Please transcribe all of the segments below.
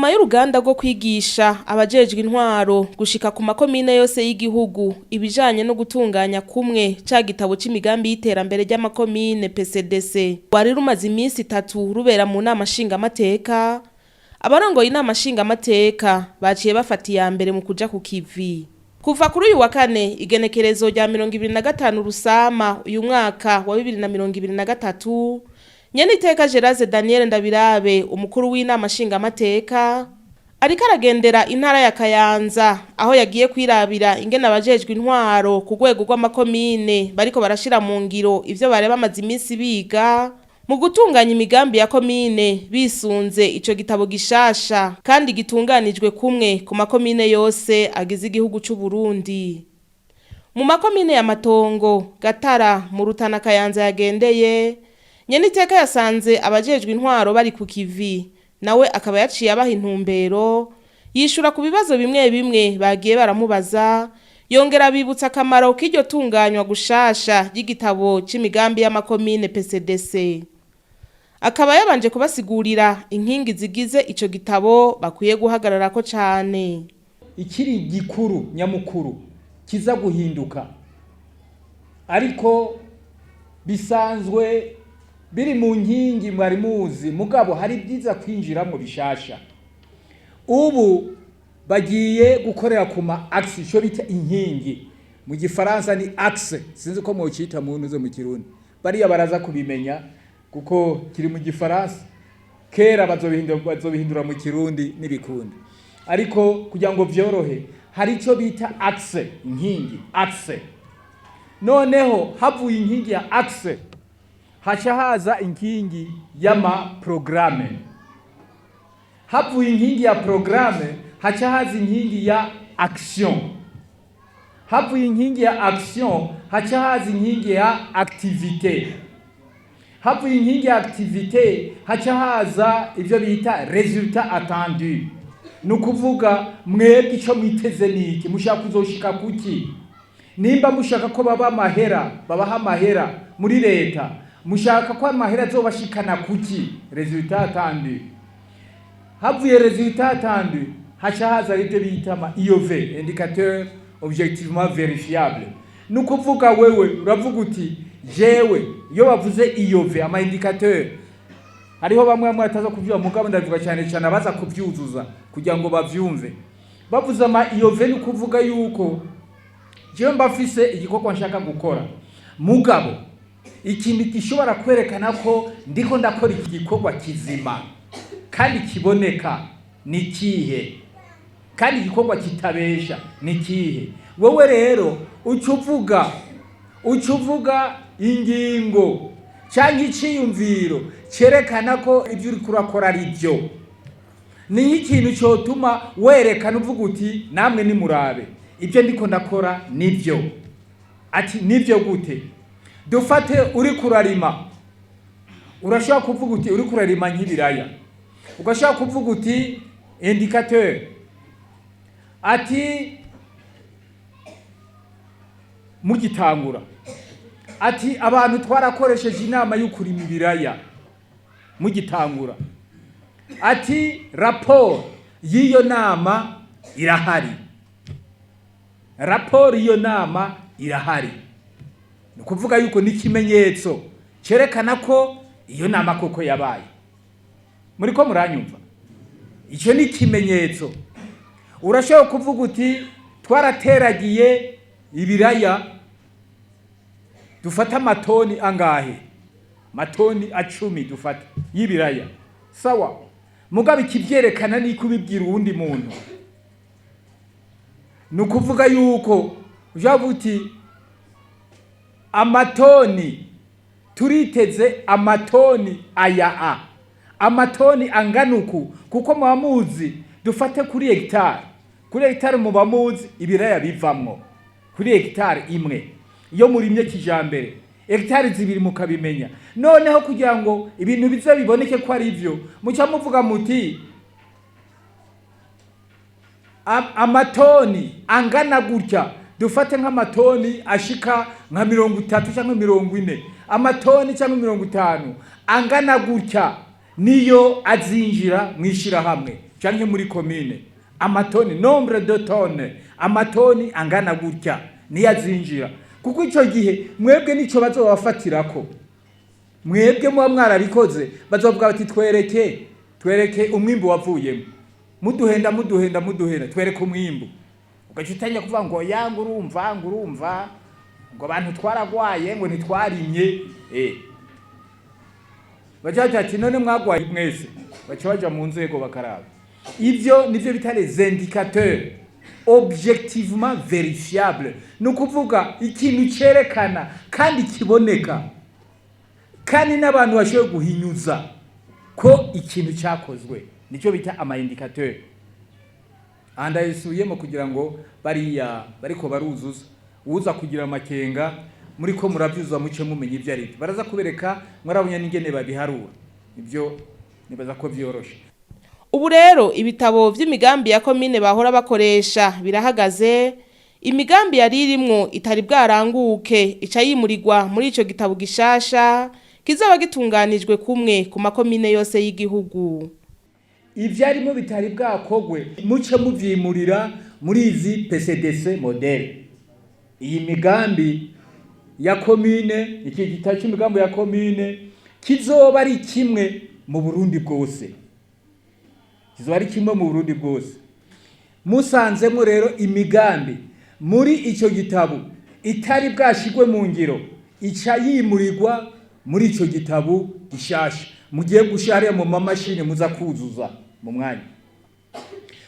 Inyuma y'uruganda rwo kwigisha abajejwe intwaro gushika ku makomine yose y'igihugu ibijanye no gutunganya kumwe ca gitabo c'imigambi y'iterambere ry'amakomine PCDC rwari rumaze iminsi 3 rubera mu nama nshingamateka, abarongoye inama nshingamateka baciye bafata iya mbere mu kuja ku kivi. Kuva kuri uyu wa kane, igenekerezo rya 25 Rusama uyu mwaka wa 2023, Nyeniteka Geraze Daniel Ndabirabe, umukuru w'inama nshingamateka, ariko aragendera intara ya Kayanza, aho yagiye kwirabira ingene abajejwe intwaro ku rwego rw'amakomine bariko barashira mu ngiro ivyo bari bamaze iminsi biga mu gutunganya imigambi ya komine bisunze ico gitabo gishasha kandi gitunganijwe kumwe ku makomine yose agize igihugu c'u Burundi. Mu makomine ya Matongo, Gatara, mu Rutana, Kayanza yagendeye, Nyeniteka yasanze abajejwe intwaro bari ku kivi, nawe akaba yaciye abaha intumbero, yishura ku bibazo bimwe bimwe bagiye baramubaza, yongera abibutsa akamaro k'iryo tunganywa gushasha ry'igitabo c'imigambi y'amakomine PCDC. Akaba yabanje kubasigurira inkingi zigize ico gitabo bakwiye guhagararako cane. Ikiri gikuru nyamukuru kiza guhinduka, ariko bisanzwe biri mu nkingi mwari muzi, mugabo hari byiza kwinjiramo bishasha. Ubu bagiye gukorera ku ma axe, ico bita inkingi mu Gifaransa ni axe, sinzi ko mwocita mu ntuze mu Kirundi, bariya baraza kubimenya kuko kiri mu Gifaransa. Kera bazobihindura mu Kirundi n'ibikundi, ariko kugira ngo vyorohe hari ico bita axe, inkingi, axe. Noneho havuye inkingi ya axe haca haza inkingi y'ama programme, havuye inkingi ya programme haca haza inkingi ya action, havuye inkingi ya action haca haza inkingi ya activité, havuye inkingi ya activité haca haza ivyo bita résultat attendu. Ni ukuvuga mwebwe ico mwiteze niki, mushaka kuzoshika kuki? Nimba mushaka ko baba amahera, babaha amahera muri leta, mushaka ko amahera azobashikana kuki? Résultat attendu. Havuye résultat attendu haca haza ibyo bita ama IOV, indicateur objectivement vérifiable. Ni ukuvuga wewe uravuga uti jewe, iyo bavuze IOV, ama indicateur, hariho bamwe bamwe bataza kuvyumva, mugabo ndavuga cyane cyane abaza kuvyuzuza kugira ngo bavyumve. Bavuze ama IOV, ni ukuvuga yuko jewe mba mfise igikorwa nshaka gukora, mugabo ikintu gishobora kwerekana ko ndiko ndakora iki gikorwa kizima kandi kiboneka ni kihe, kandi igikorwa kitabesha ni kihe? Wowe rero uca uvuga ingingo cyangwa iciyumviro cyerekana ko ibyo uri kurakora ari byo. Ni nk'ikintu cyotuma werekana uvuga uti namwe nimurabe ibyo ndiko ndakora nibyo. Ati nibyo gute? Dufate uri kurarima, urashobora kuvuga uti uri kurarima nk'ibiraya, ugashobora kuvuga uti indicateur, ati mugitangura, ati abantu twarakoresheje inama yo kurima ibiraya mugitangura, ati raporo y'iyo nama irahari, raporo y'iyo nama irahari. Ni ukuvuga yuko n'ikimenyetso cyerekana ko iyo nama koko yabaye. Muri ko muranyumva? Icyo ni ikimenyetso. Urashobora kuvuga uti twarateragiye ibiraya, dufate amatoni angahe, matoni 10 dufate y'ibiraya, sawa. Mugabo ikivyerekana ni kubibwira uwundi muntu. Ni ukuvuga yuko ujavuga uti amatoni turiteze, amatoni aya, amatoni angana uku, kuko muba muzi, dufate kuri hegitari, kuri hegitari muba muzi ibiraya bivamwo kuri hegitari imwe iyo murimye kijambere, hegitari 2 mukabimenya. Noneho kugira ngo ibintu bize biboneke ko ari byo, muca muvuga muti amatoni angana gutya, dufate nk'amatoni ashika nka 30 cyangwa 40, amatoni cyangwa 50 angana gutya niyo azinjira mu ishyirahamwe. canke muri komine amatoni, nombre de tonnes, amatoni angana gutya niyo azinjira. Kuko ico gihe mwebwe nico bazobafatirako, mwebwe muba mwarabikoze, bazovuga bati: "Twereke, twereke umwimbu wavuyemo." Muduhenda, muduhenda, muduhenda, twereke umwimbu. Ugaca utangira kuvuga ngo ya, ngo urumva, ngo urumva, ngo abantu twaragwaye, ngo ntitwarimye. Baca baca ati: "None mwagwaye mwese?" Baca baja mu nzego bakaraba. Ivyo nivyo bita les indicateurs objectivement vérifiables, ni ukuvuga ikintu cerekana kandi kiboneka, kandi n'abantu bashoboye guhinyuza ko ikintu cyakozwe, nicyo bita ama indicateur. Aha ndayisubiyemo kugira ngo bariya bariko baruzuza, uza kugira amakenga muri ko murabyuzuza, muce mumenya ibyo ari byo. Baraza kubereka, mwarabonye n'ingene babiharura, ibyo nibaza ko vyoroshe. Ubu rero ibitabo vy'imigambi ya komine bahora bakoresha birahagaze. Imigambi yari irimwo itari bwaranguke ica yimurirwa muri ico gitabo gishasha kizoba gitunganijwe kumwe ku makomine yose y'igihugu. Ivyarimo bitari bwakogwe muce muvyimurira muri izi PCDC modèle. Iyi migambi ya komine, iki gitabo c'imigambi ya komine kizoba ari kimwe mu Burundi bwose, kizoba ari kimwe mu Burundi bwose. Musanzemo rero imigambi muri ico gitabo itari bwashigwe mu ngiro, ica yimurirwa muri ico gitabo gishasha mugiye gushira hariya mu mamashini muza kuzuza mu mwanya.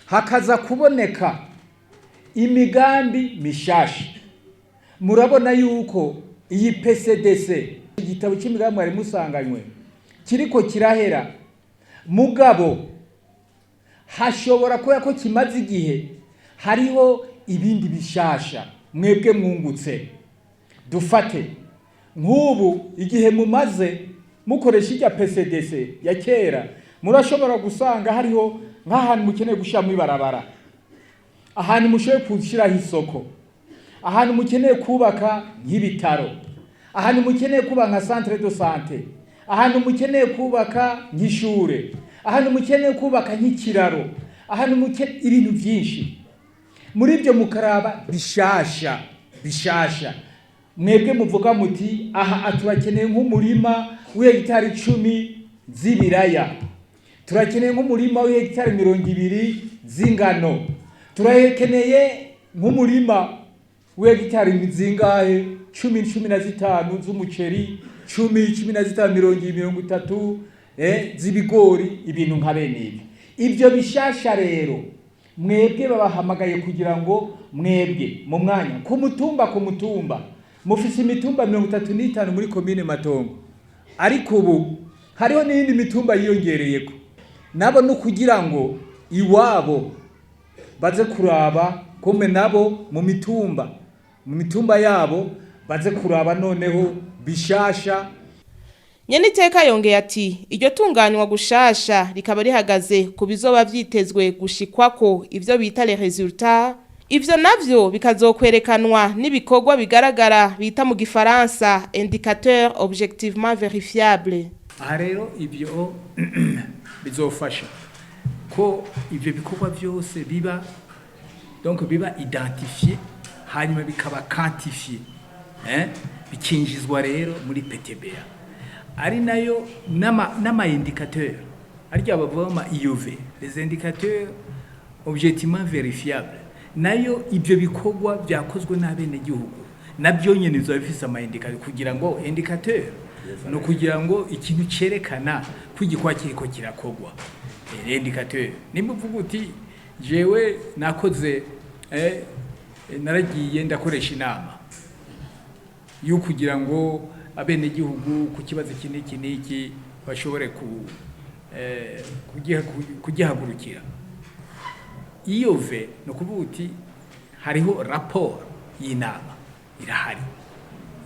Hakaza kuboneka imigambi mishasha. Murabona yuko iyi PCDC, igitabo cy'imigambi mwari musanganywe, kiriko kirahera. Mugabo hashobora kuba ko kimaze igihe, hariho ibindi bishasha mwebwe mwungutse. Dufate nk'ubu igihe mumaze mukoresha irya PCDC ya kera, murashobora gusanga hariho nk'ahantu mukeneye gushyiramo ibarabara, ahantu mushoboye gushyiraho isoko, ahantu mukeneye kubaka nk'ibitaro, ahantu mukeneye kubaka nka centre de santé, ahantu mukeneye kubaka nk'ishure, ahantu mukeneye kubaka nk'ikiraro, ahantu mukeneye ibintu byinshi. Muri ibyo mukaraba bishasha bishasha mwebwe muvuga muti: "Aha turakeneye nk'umurima w'hegitari 10 z'ibiraya, turakeneye nk'umurima w'hegitari 20 z'ingano, turakeneye nk'umurima w'hegitari zingahe, 10, 15 z'umuceri, 10, 15, 20, 30 z'ibigori", ibintu nka bene ibi. Ibyo bishasha rero mwebwe babahamagaye kugira ngo mwebwe mu mwanya ku mutumba, ku mutumba mufise imitumba 35 muri komine Matongo, ariko ubu hariho n'iyindi mitumba yiyongereyeko, nabo no kugira ngo iwabo baze kuraba kumwe nabo mu mitumba yabo, baze kuraba noneho bishasha. Nyeniteka yongeye ati iryo tunganywa gushasha rikaba rihagaze ku bizoba vyitezwe gushikwako, ivyo bita les résultats. Ivyo navyo bikazokwerekanwa n'ibikorwa bigaragara bita mu gifaransa indicateur objectivement vérifiable. Aha rero ibyo bizofasha ko ibyo bikorwa byose biba, donc biba identifié, hanyuma bikaba quantifié, bikinjizwa rero muri PTBA, ari nayo n'ama indicateur arya bavuga ama IOV, les indicateurs objectivement vérifiables. Nayo ibyo bikorwa byakozwe n'abenegihugu nabyo nyene bizoba bifise ama indicateur, kugira ngo indicateur no kugira ngo ikintu cerekana ko igikorwa kiriko kirakorwa. Indicateur nimba uvuga uti: "Jewe nakoze, naragiye ndakoresha inama yo kugira ngo abenegihugu ku kibazo iki n'iki n'iki bashobore kugihagurukira", iyo ve ni ukuvuga uti hariho raporo y'inama irahari,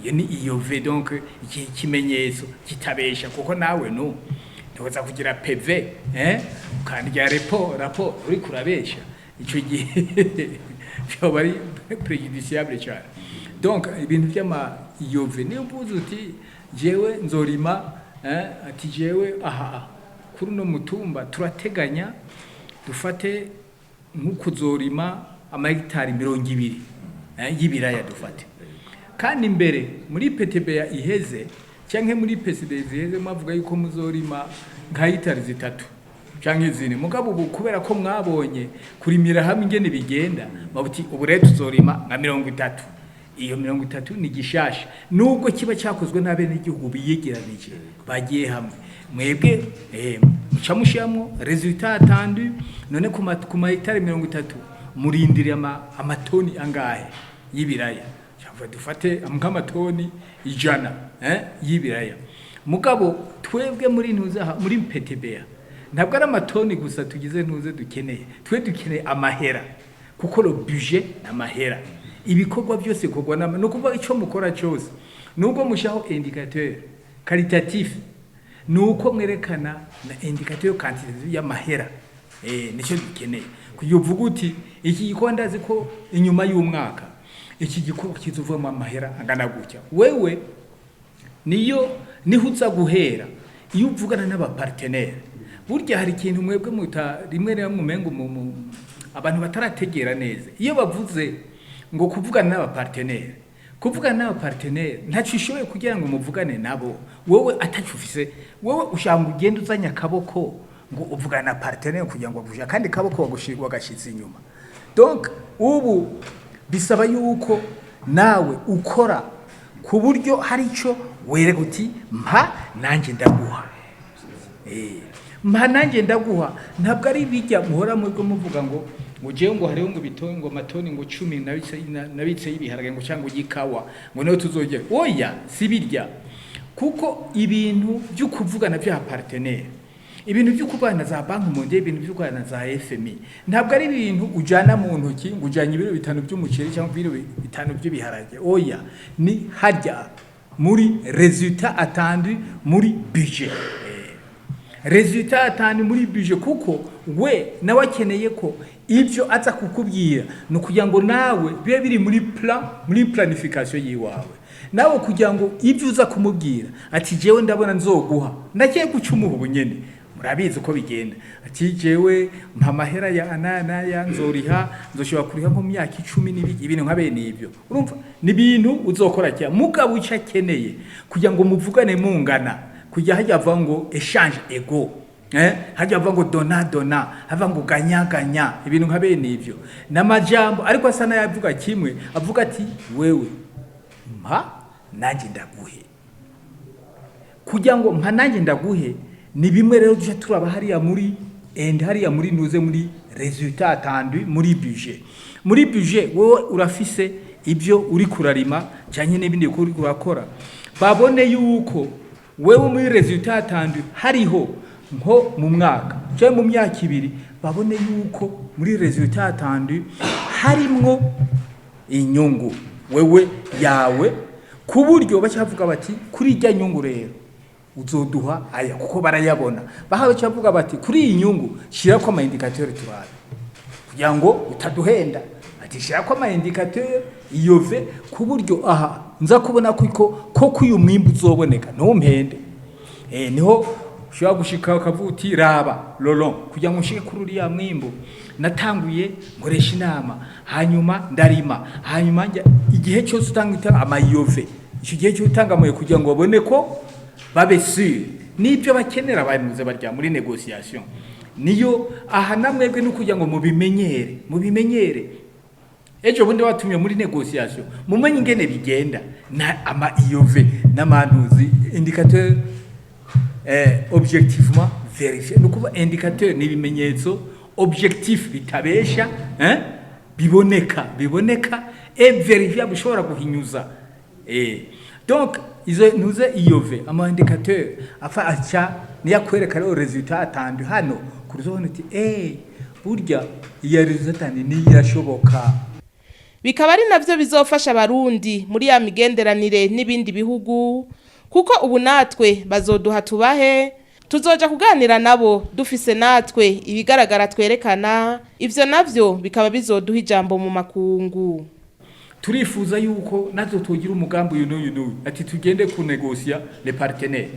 iyo ni iyo ve. Donc iki kimenyetso kitabesha, kuko nawe no ntiwoza kugira PV ukandya rapport uriko urabesha, ico gihe byoba ari préjudiciable cyane. Donc ibintu by'ama IOV, niyo mvuze uti: "Jewe nzorima", ati: "Jewe aha kuri uno mutumba turateganya Dufate nk'ukuzorima amahegitari 20 y'ibiraya, dufate. Kandi imbere muri PTBA iheze canke muri PCD ziheze, mwavuga yuko muzorima nka hegitari 3 canke 4. Mugabo ubu, kubera ko mwabonye kurimira hamwe ingene bigenda, babuti ubu rero tuzorima nka 30. Iyo 30 ni gishasha, nubwo kiba cyakozwe n'abenegihugu biyegeranije, bagiye hamwe. Mwebwe muca mushiramwo résultat attendu. None ku mahegitari 30 murindiriye amatoni angahe y'ibiraya? Cyangwa dufate nk'amatoni 100 y'ibiraya. Mugabo twebwe muri ntuze aha, muri PTBA, ntabwo ari amatoni gusa tugize ntuze dukeneye. Twe dukeneye amahera, kuko le budget ni amahera. Ibikorwa byose bikorwa n'ama, ni ukuvuga icyo mukora cyose, nubwo mushaho indicateur qualitatif, ni uko mwerekana na indicateur quantitatif y'amahera. Nicyo dukeneye, kugira uvuge uti iki gikorwa ndazi ko inyuma y'umwaka iki gikorwa kizovamo amahera angana gutya. Wewe niyo niho uza guhera iyo uvugana n'aba partenaires. Burya hari ikintu mwebwe muta rimwe rimwe umengo abantu batarategera neza iyo bavuze ngo kuvugana n'aba partenaires. Kuvugana n'aba partenaires, ntacyo ushoboye kugira ngo muvugane nabo wowe ataco ufise. Wowe ushaka ngo ugende uzanye akaboko ngo uvugana na partenaire kugira ngo agushe akandi kaboko wagashize inyuma. Donc ubu bisaba yuko nawe ukora ku buryo hari icyo wereka uti mpa nanjye ndaguha. Mpa nanjye ndaguha. Ntabwo ari bijya muhora mwebwe muvuga ngo jewe ngo hariho ngo bitoni, ngo amatoni ngo 10 nabitse y'ibiharage ngo cyangwa y'ikawa, ngo niyo tuzogera. Oya, si birya, kuko ibintu byo kuvugana bya partenaire, ibintu byo kuvugana za Banque mondiale, ibintu byo kuvugana za FMI, ntabwo ari ibintu ujana mu ntoki ngo ujanye ibiro 5 by'umuceri cyangwa ibiro 5 by'ibiharage. Oya, ni harya muri résultat attendu muri budget. Résultat attendu muri budget, kuko we nawe akeneye ko ibyo aza kukubwira ni ukugira ngo nawe bibe biri muri plan, muri planification yiwawe nawe, kugira ngo ibyo uza kumubwira ati jewe ndabona nzoguha, ndagiye guca umuha ubunyene. Murabizi uko bigenda, ati jewe mpa amahera ya ananaya, nzoriha, nzoshobora kuriha nko mu myaka 10 n'ibiki, ibintu nka bene ibyo. Urumva ni ibintu uzokora cyane. Mugabo icyo akeneye kugira ngo muvugane mungana, kujya hajya avuga ngo échange égaux, hajya avuga ngo donnant donnant, hava ngo gagnant gagnant, ibintu nka bene ivyo n'amajambo ariko asa n'ayavuga kimwe, avuga ati wewe mpa nanjye ndaguhe. Kugira ngo mpa nanjye ndaguhe ni bimwe rero duce turaba hariya muri and hariya muri nuze, muri résultat attendu muri budget. Muri budget wowe urafise ibyo uri kurarima cyane n'ibindi uri kurakora, babone yuko wewe muri résultat attendu hariho nko mu mwaka cyangwa mu myaka 2, babone yuko muri résultat attendu harimwo inyungu wewe yawe, ku buryo bacavuga bati kuri ijya nyungu rero uzoduha aya, kuko barayabona. Bahawe bacavuga bati kuri iyi nyungu shyira ko ama indicateur turabe, kugira ngo utaduhenda. Ati shyira ko ama indicateur iyove, ku buryo aha nza kubona ko uyu mwimbu uzoboneka, ntumpende. Niho ushobora gushika ukavuga uti raba lolon, kugira ngo nshike kuri uriya mwimbu natanguye nkoresha inama, hanyuma ndarima, hanyuma njya igihe cyose utanga amayove, icyo gihe cyose utanga amaye kugira ngo babone ko babe sûr n'ibyo bakenera bamuze barya muri négociation. Niyo aha namwebwe no kugira ngo mubimenyere, mubimenyere. Ejo bundi batumye muri négociation, mumenye ingene bigenda na ama IOV n'amantuzi, indicateur objectivement vérifié. Ni ukuvuga indicateur ni ibimenyetso objectif bitabesha, biboneka et vérifiable, bishobora guhinyuza. Donc izo ntuze IOV, ama indicateur afa aca niyo akwereka rero résultat attendu hano kuruzobona uti burya iya résultat attendu niyo irashoboka. Bikaba ari navyo bizofasha Abarundi muri ya migenderanire n'ibindi bihugu, kuko ubu natwe bazoduha tubahe, tuzoja kuganira nabo dufise natwe ibigaragara twerekana. Ivyo navyo bikaba bizoduha ijambo mu makungu. Turifuza yuko natwe tugira umugambi uyu n'uyu n'uyu, ati tugende kunegosiya les partenaires.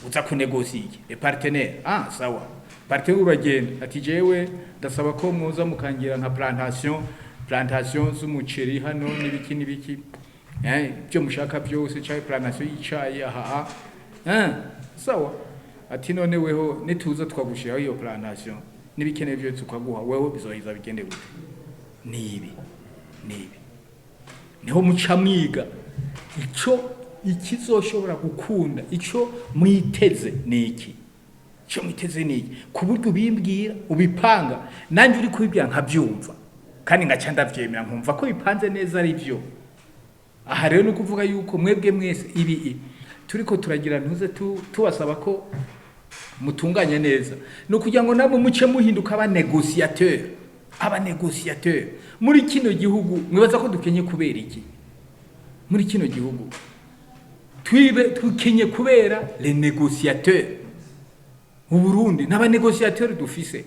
Uza kunegosiya iki? Les partenaires, ah sawa. Partenaire uragenda ati: "Jewe ndasaba ko mwoza mukangira nka plantation z'umuceri hano n'ibiki n'ibiki, ibyo mushaka byose, cyangwa plantation y'icayi aha." Sawa, ati: "None weho nituza twagushiraho iyo plantation n'ibikenewe byose tukaguha, wewe bizoheza bigende gute?" Nibi nibi niho muca mwiga ico ikizoshobora gukunda. Ico mwiteze ni iki? Ico mwiteze ni iki? Ku buryo ubimbwira, ubipanga, nanjye uri kubibwira nkabyumva kandi ngaca ndavyemera, nkumva ko bipanze neza, ari byo. Aha rero ni ukuvuga yuko mwebwe mwese ibi turiko turagira ntuze tubasaba ko mutunganye neza, ni ukugira ngo namwe muce muhinduka aba négociateur, aba négociateur muri kino gihugu. Mwibaza ko dukenye kubera iki muri kino gihugu? Twibe tukenye kubera les négociateurs. Mu Burundi n'aba négociateurs dufise.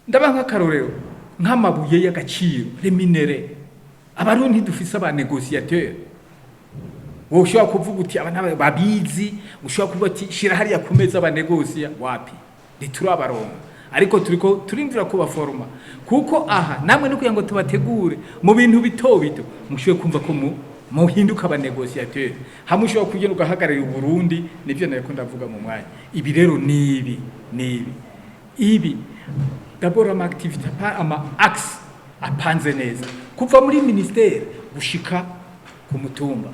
Ndaba nk'akarorero nk'amabuye y'agaciro, les minerais. Abarundi dufise aba négociateurs. Wowe ushobora kuvuga uti aba n'aba babizi, ushobora kuvuga ati shira hariya ku meza abanegosia, wapi, ntiturabaronka. Ariko turiko turimvira kubaforoma, kuko aha namwe no kugira ngo tubategure mu bintu bito bito, mushoboye kumva ko mu muhinduka aba négociateur, hamwe ushobora kugenda ugahagararira Uburundi. Nivyo nariko ndavuga mu mwanya. Ibi rero nibi nibi ibi d'abord ama activité, ama axe apanze neza kuva muri ministère gushika ku mutumba,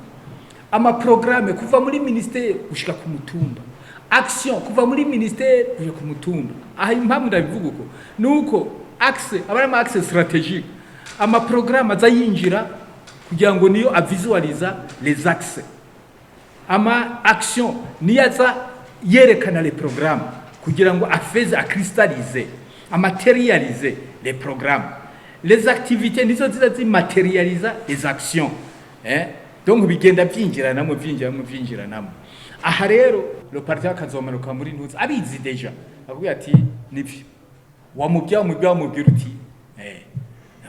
ama programme kuva muri ministère gushika ku mutumba, action kuva muri ministère gushika ku mutumba. Aha impamvu ndabivuga uko nuko axe aba ari ama axe stratégique, ama programme aza yinjira kugira ngo niyo avisualiza les axes, ama action niyo aza yerekana les programmes kugira ngo afeze acristallise, amatérialise les programmes, les activités nizo ziza zimatérialisa les actions. Donc bigenda byinjiranamo, byinjiranamo, byinjiranamo. Aha rero le parti akazomanuka muri ntuzi abizi déjà, akubwira ati nivyo wamubwira, wamubwira uti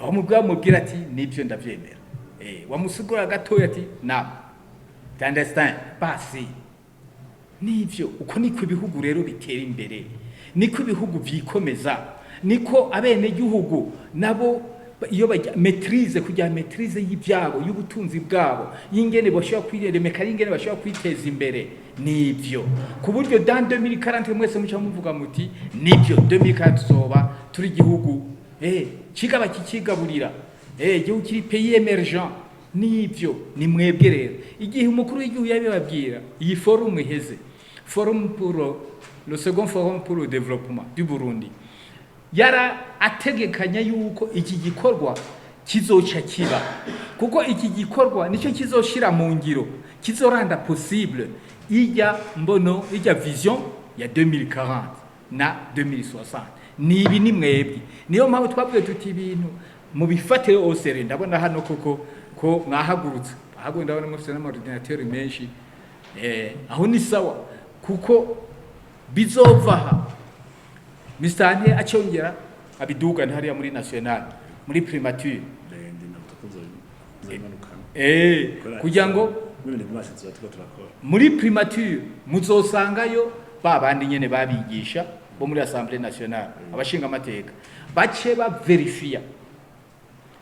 wamubwira ati nibyo ndavyemera, wamusigura gatoya ati na understand basi nivyo. Uko niko ibihugu rero bitera imbere, niko ibihugu vyikomeza, niko abenegihugu nabo iyo bajya maîtrise, kugira maîtrise y'ibyabo, y'ubutunzi bwabo, y'ingene bashobora kwiremeka, y'ingene bashobora kwiteza imbere. Nivyo, ku buryo dans 2040 mwese muca muvuga muti nivyo, 2040 tuzoba turi igihugu kigaba kikigaburira, igihugu kiri pays émergent. Nivyo, ni mwebwe rero. Igihe umukuru w'igihugu yabibabwira, iyi forum iheze, forum pour le second forum pour le développement du Burundi, yara ategekanya yuko iki gikorwa kizoca kiba, kuko iki gikorwa nicyo kizoshira mu ngiro, kizoranda possible ijya mbono, ijya vision ya 2040 na 2060. Ni ibi, ni mwebwe. Niyo mpamvu twabwiye tuti ibintu mubifate au sérieux. Ndabona hano koko ko mwahagurutse ahubwo, ndabona mufite n'ama ordinateur menshi. Aho ni sawa, kuko bizova aha Mr acyongera abidugana hariya muri national, muri primature. Ndende navuga ko nzobimanukana. Kugira ngo n'ibintu byose tuba turiko turakora. Muri primature muzosangayo ba bandi nyene babigisha bo muri Assemblée nationale, abashinga amateka, bace baverifia,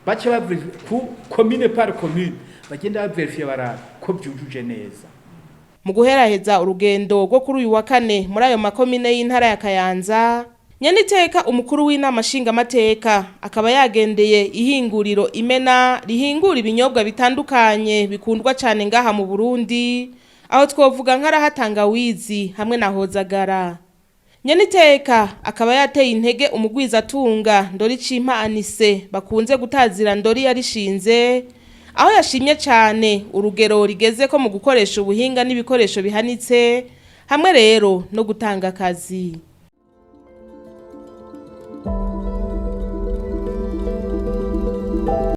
bace baverifia ku commune par commune, bagenda baverifia baraba ko byujuje neza. Mu guheraheza urugendo rwo kuri uyu wa kane muri ayo makomine y'intara ya Kayanza, nyeniteka umukuru w'inama nshingamateka akaba yagendeye ihinguriro Imena rihingura ibinyobwa bitandukanye bikundwa cyane ngaha mu Burundi, aho twovuga nk'arahatangawizi hamwe na hozagara. Nyeniteka akaba yateye intege umugwizatunga Ndori Cimpa Anise bakunze gutazira Ndori yarishinze, aho yashimye cyane urugero rigeze ko mu gukoresha ubuhinga n'ibikoresho bihanitse, hamwe rero no gutanga akazi.